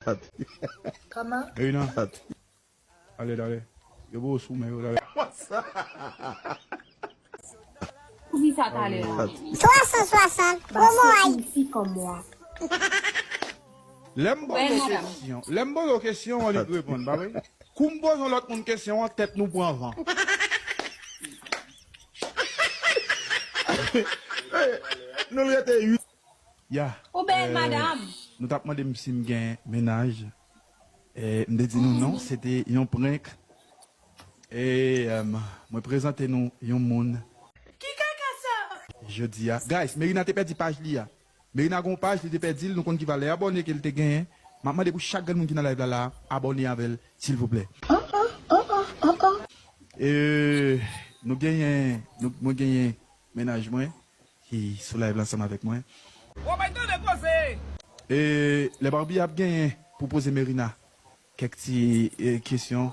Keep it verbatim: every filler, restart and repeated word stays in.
Kòman? Merina, ale, dale. Yo bo sou men yo, dale. Ou di sa talè a. Twa san swasant, promo ay. Isi kòm mwa. Lè m poze w kesyon, lè m poze w kesyon an, li reponn, pa vre? Kou m poze yon lòt moun kesyon an, tèt nou pran van. Nou rete uit. Ya. Ou bèl, madanm. Nou t ap mande m si m gen mennaj. E, m te di nou non, se te yon prank. E, mwen prezante nou yon moun. Ki kaka sa? Jodi a. Guys, Merina te pèdi paj li a. Merina gon paj, li te pèdi l, nou konn ki valè abòne ke l te genyen. M ap mande pou chak grenn moun ki nan live la la, abòne avè l, silvouplè. E, nou genyen, nou, mwen genyen mennaj mwen ki sou live la ansanm avèk mwen. Wè bay tande koze! E, lè Barbie ap genyen pou poze Merina kèk ti e, kesyon.